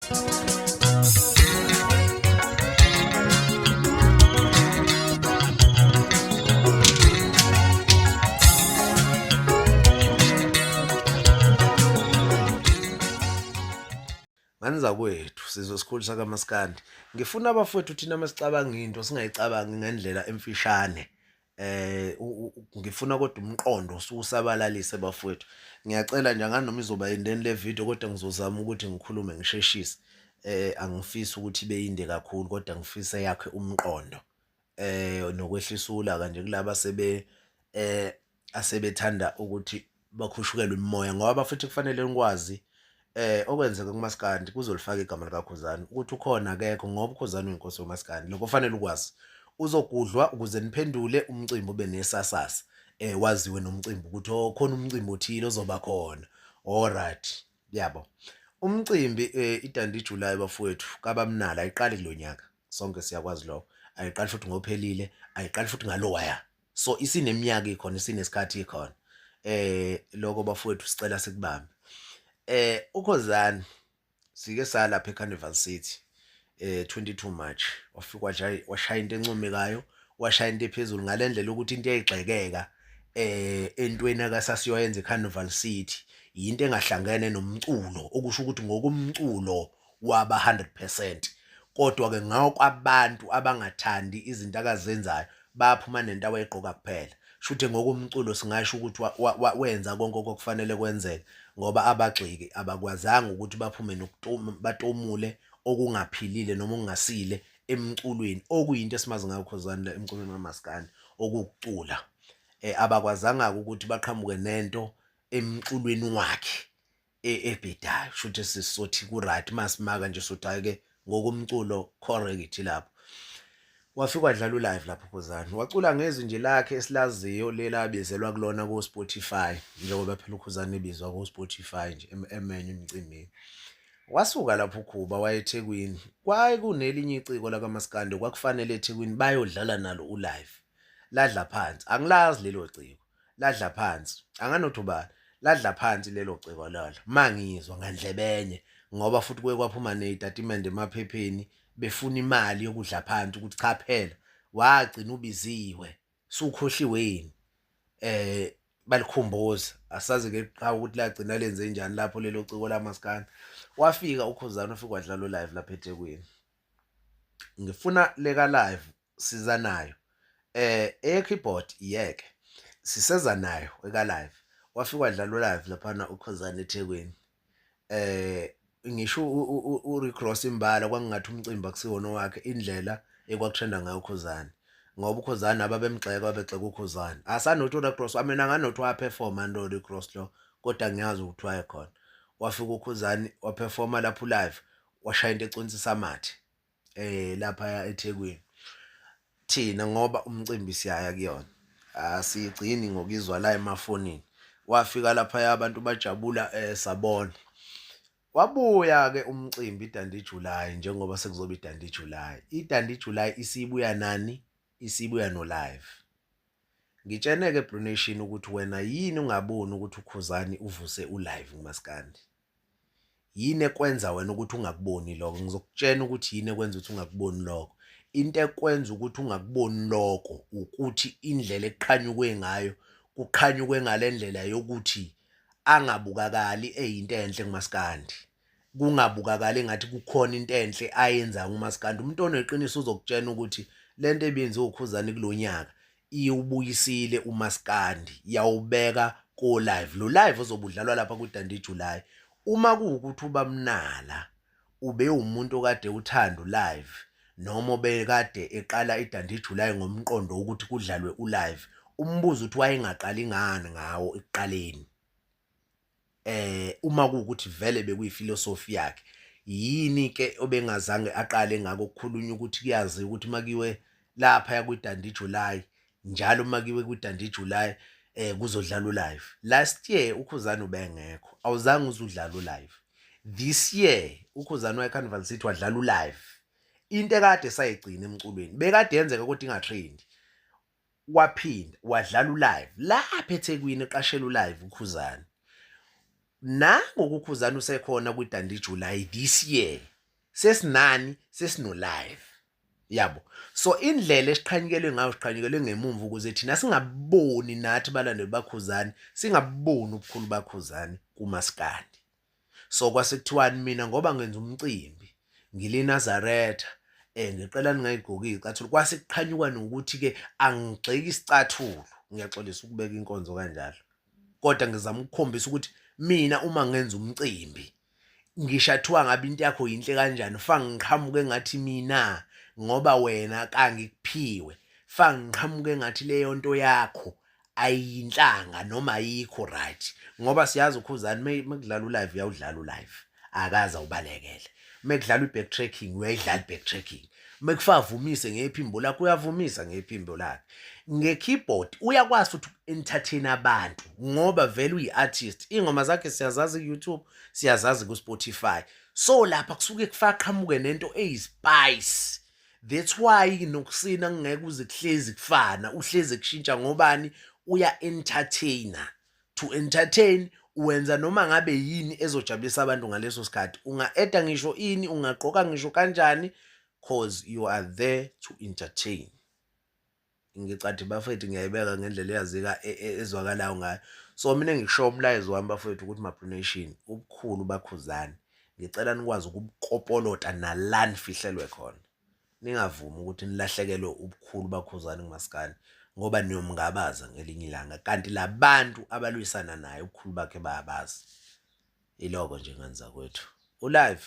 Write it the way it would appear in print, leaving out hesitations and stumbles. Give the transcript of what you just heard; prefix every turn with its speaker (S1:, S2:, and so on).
S1: Ngane zakwethu sizwe sikhulu sakamaskandi. Ngifuna abafowethu thina masicabanga into singayicabangi ngendlela emfishane. Ngifuna kodwa umqondo ususabalalise bafowethu. Ngiyacela nje angani noma izoba yindeni le video kodwa ngizozama ukuthi ngikhulume ngisheshise. Angifisi ukuthi ibe yinde kakhulu kodwa ngifisa yakhe umqondo. Nokwehlisa ulaka nje kulaba sebe asebethanda ukuthi bakhushukelwe imimoya ngoba futhi kufanele ngikwazi okwenzeka kumaskandi kuzolifaka igama likaKhuzani ukuthi ukhona akekho ngoba uKhuzani uyinkosi yomaskandi. Lokho kufanele ukwazi. Uzogudlwa ukuze niphendule umcimbi ube nesasasa, waziwe nomcimbi ukuthi oh khona umcimbi othile ozoba khona. Alright, yabo. Umcimbi iDundee July bafowethu kaBamnala ayiqali kulonyaka. Sonke siyakwazi lokho. Ayiqali futhi ngophelile, ayiqali futhi ngalowaya. So isineminyaka ikhona, isinesikhathi ikhona. Lokho bafowethu sicela sikubambe. UKhuzani sike salapha eCarnival City 22 March wafika washaya washaya into encomekayo, washaya into ephezulu ngalendlela ukuthi into eyayigxekeka entweni akasasiyoyenza eCarnival City yinto engahlangene nomculo okusho ukuthi ngokomculo waba 100%. Kodwa-ke ngakwabantu abangathandi izinto akazenzayo baphuma nento awayigqoka kuphela. Shuthi ngokomculo singasho ukuthi wenza konke okwakufanele kwenzeke ngoba abagxeki abakwazanga ukuthi baphume batomule okungaphilile noma okungasile emculweni okuyinto esimazi ngayo uKhuzani la emculweni kamaskandi okuwukucula. Abakwazanga-ke ukuthi baqhamuke nento emculweni wakhe ebhedayo shuthi sisothi ku-right masimaka nje sothi hhayi-ke ngokomculo correct lapho. Wafika wadlala u-live lapho uKhuzani wacula ngezwi nje lakhe esilaziyo leli abizelwa kulona ko-Spotify njengoba phela uKhuzani ebizwa ko-Spotify nje emenye emcimbini. Wasuka lapho uKhuba waya eThekwini kwaye kunelinye iciko lakamaskandi kwakufanele eThekwini bayodlala nalo u-live ladla phansi angilazi lelo ciko ladla phansi anganothi ubani ladla phansi lelo ciko lolo mangizwa ngandlebenye ngoba futhi kuye kwaphuma nezitatimende emaphepheni befuna imali yokudla phansi ukuthi cha phela wagcina ubiziwe sukhohliweni balikhumbuza asazi ke qha ukuthi lagcina lenze njani lapho lelo ciko lamaskandi. Wafika uKhuzani ufika wadlala live lapha eThekwini. Ngifuna leka live siza nayo eye-keyboard iyeke siseza nayo eka live. Wafika wadlala live laphana uKhuzani eThekwini. Ngisho uRick Ross imbala kwangingathi umcimbi akusiwona owakhe indlela ekwakuthenda ngayo uKhuzani ngoba uKhuzani ababemgxeka babegxeka uKhuzani. Asanothi uRick Ross mina nganothi waperforma lo Rick Ross lo kodwa ngiyazi ukuthi wayekhona. Wafika uKhuzani waperforma lapho live washaya into econsisa amathe lapha eThekwini. Thina ngoba umcimbi siyaya kuyona asigcini ngokizwa la emafonini. Wafika laphaya abantu bajabula sabona. Wabuya-ke umcimbi iDundee July njengoba sekuzoba iDundee July. IDundee July isibuya nani? Isibuya no-live. Ngitshene-ke Blue Nation ukuthi wena yini ungaboni ukuthi uKhuzani uvuse u-live kumaskandi? Yini ekwenza wena ukuthi ungakuboni lokho? Ngizokutshena ukuthi yini ekwenza ukuthi ungakuboni lokho. Into ekwenza ukuthi ungakuboni lokho ukuthi indlela ekuqhanyukwe ngayo kuqhanyukwe ngale ndlela yokuthi angabukakali eyinto enhle kumaskandi. Kungabukakali engathi kukhona into enhle ayenzayo kumaskandi. Umuntu oneqiniso uzokutshena ukuthi le nto ebiyenziwe uKhuzani kulo nyaka iwubuyisile umaskandi yawubeka ko live. Lo live ozobe udlalwa lapha kwiDundee July uma kuwukuthi uBamnala ube umuntu okade uthanda ulive noma obekade eqala iDundee July ngomqondo wokuthi kudlalwe ulive, umbuzo uthi wayengaqali ngani ngawo ekuqaleni? Uma kuwukuthi vele bekuyifilosofi yakhe yini ke obengazange aqale ngako kukhulunywa ukuthi kuyaziwa ukuthi makiwe lapha kwiDundee July njalo makiwe kwiDundee July kuzodlala ulive. Last year uKhuzani ubengekho, awuzange uzudlala ulive. This year uKhuzani wayeCarnival City wadlala ulive. Into ekade sayigcina emculweni bekade yenzeka kodwa ingatrend. Waphinda wadlala ulive lapha eThekwini eqashela ulive uKhuzani. Nangoku uKhuzani usekhona kwiDundee July this year. Sesinani? Sesino live. Yabo. So indlela esiqhanyukelwe ngayo, siqhanyukelwe ngemumva ukuze thina singaboni, nathi balandeli baKhuzani singaboni ubukhulu baKhuzani kumaskandi. So kwase kuthiwani? Mina ngoba ngenza umcimbi ngiliNazaretha, ngicela ningayigqoki iy'cathulo. Kwase kuqhanyukwa nokuthi-ke angigxeki isicathulo, ngiyaxolisa ukubeka inkonzo kanjalo, kodwa ngizama ukukhombisa ukuthi mina uma ngenza umcimbi, ngisho athiwa ngabe into yakho yinhle kanjani, fa ngiqhamuke ngathi mina ngoba wena kangikuphiwe, fa ngiqhamuke ngathi leyo nto yakho ayinhlanga noma ayikho right, ngoba siyazi uKhuzani mekudlala ulive uyawudlala ulive, akaze awubalekele. Mekudlala i-backtracking uyayidlala i-backtracking, mekufa avumise ngephimbo lakhe uyavumisa ngephimbo lakhe, nge-keyboard uyakwazi futhi uku-entertain abantu ngoba vele uyi-artist. Iy'ngoma zakhe siyazazi ku-YouTube, siyazazi ku-Spotify. So lapha kusuke kufaqhamuke nento eyi-spice. That's why nokusina kungeke uze kuhlezi kufana, uhlezi kushintsha. Ngobani? Uya-entertainer. To entertain, wenza noma ngabe yini ezojabulisa abantu ngaleso sikhathi. Unga-eda ngisho ini, ungagqoka ngisho kanjani, 'cause you are there to entertain. Ngicathi bafethu, ngiyayibeka ngendlela eyazika ezwakalayo ngayo. So mina engikusho, umlayezo wami bafethu, ukuthi Mablue Nation, ubukhulu baKhuzani ngicela nikwazi ukubukopolota nala nifihlelwe khona. Ningavumi ukuthi nilahlekelwe ubukhulu baKhuzani kumaskandi, ngoba niyomngabaza ngelinye ilanga, kanti labantu abalwisana naye ubukhulu bakhe bayabazi. Iloko nje, ngane zakwethu, ulive.